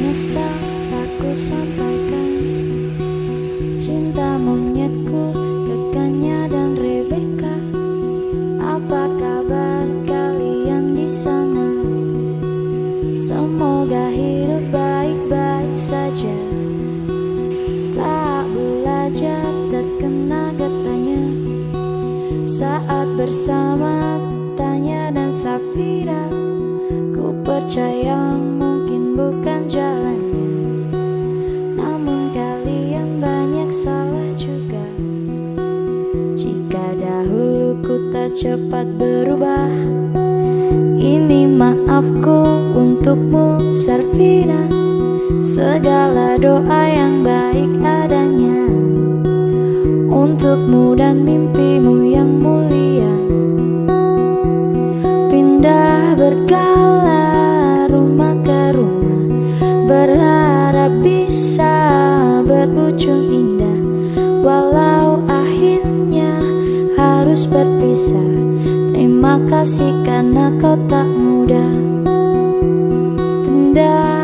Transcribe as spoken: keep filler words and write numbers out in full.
Menyesal tak ku sampaikan cinta monyetku ke Kanya dan Rebeka. Apa kabar kalian di sana? Semoga hidup baik-baik saja. Tak belajar terkena getahnya saat bersama Tanya dan Safira. Ku percaya mungkin bukan jalannya, namun kalian banyak salah juga. Jika dahulu ku tak cepat berubah, ini maafku untukmu, Sarfina. Segala doa yang baik adanya untukmu dan mimpimu yang mulia. Pindah berkala rumah ke rumah, berharap bisa berujung indah. Walau akhirnya harus berpisah, terima kasih karena kau tak mudah. Pindah